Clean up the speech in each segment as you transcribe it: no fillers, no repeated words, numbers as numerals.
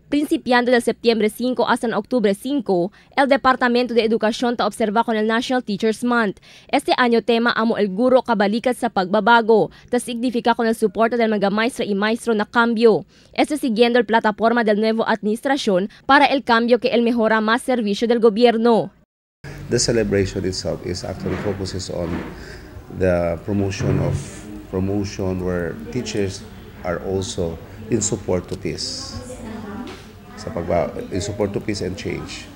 Principiando del septiembre 5 hasta octubre 5, el Departamento de Educación ta observa con el National Teachers Month. Este año tema amo el guro kabalikat sa pagbabago, ta significa con el soporte del mga maestra y maestro na cambio. Este siguiendo el plataforma del nuevo administración para el cambio que el mejora más servicio del gobierno. The celebration itself is actually focuses on the promotion where teachers are also in support to peace. In support to peace and change.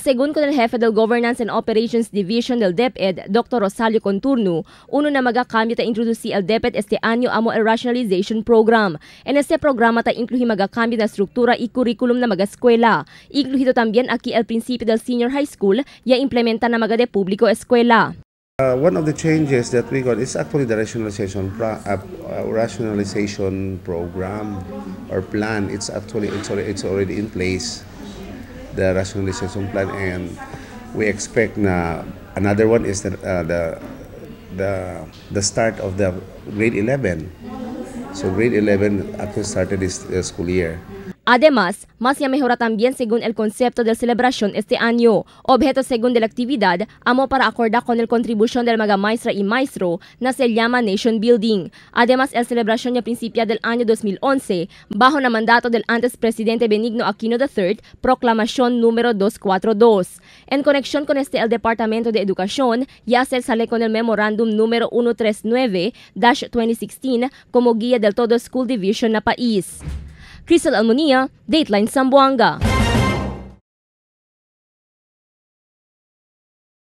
Según con el jefe del Governance and Operations Division del DepEd, Dr. Rosalio Conturno, uno na magakambio ta introduci el DepEd este año amo el Rationalization Program. En este programa ta incluye magakambio na estructura y curriculum na mga escuela. Incluido también aquí el principio del Senior High School, ya implementa na mga de público escuela. One of the changes that we got is actually the rationalization program or plan. It's already in place, the rationalization plan, and we expect na another one is the start of the grade 11. So grade 11 actually started this school year. Además, más ya mejora también según el concepto de celebración este año. Objeto según de la actividad, amo para acordar con el contribución del maga maestra y maestro, na se llama Nation Building. Además, el celebración ya principia del año 2011, bajo el mandato del antes presidente Benigno Aquino III, proclamación número 242. En conexión con este, el Departamento de Educación ya se sale con el memorándum número 139-2016 como guía del todo School Division na país. Crystal Almonia, Dateline Zamboanga.